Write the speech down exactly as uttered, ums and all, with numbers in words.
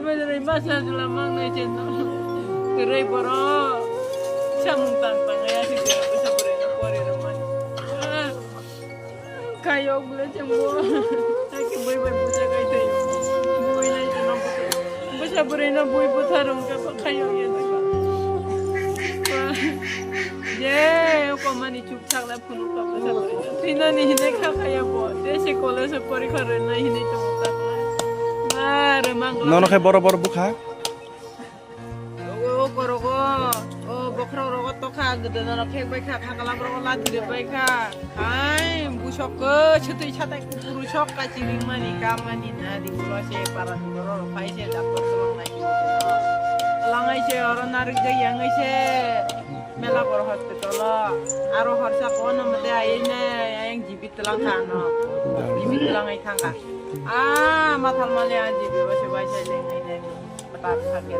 Kwrwi masa jwla mangnai se no. Kwrwi borok. Samung tang tang ya se se bwsa bwrwi no pori rwmani. Ah. Kayok bwle se mo. Taki bui bai bwsa kai thai. Bui lai se no bwsa. Bwsa bwrwi no bui bwsa rung ka ba kayok ya. Je, o komani chuk. Thakla phunuk kha bwsa bwrwi. Thinani hinwi kha khaya bo. Tei se college o porikha rwnai hinwi tongo takla. Ba, rwmang Nono khe boro boro bukha. O korogo, o bokhorok rogo tokha, gwdwna rok khek bai kha, khakala borok lati rw bai kha. Hai, busok ko chwtwi satai kupuru sok kachi ringmani, kamani na di ulo se para ni borok rok phai se doctor twlang nai. Twlangai se oro narik jak yangai se. Mela bor hospital o, aro horsa kono mate ayene, ayang jibit telang kha no. Jibit telang ai thangka. Ah, mathal mali a jibi base bai sai leng ai ne. Mata kha ke.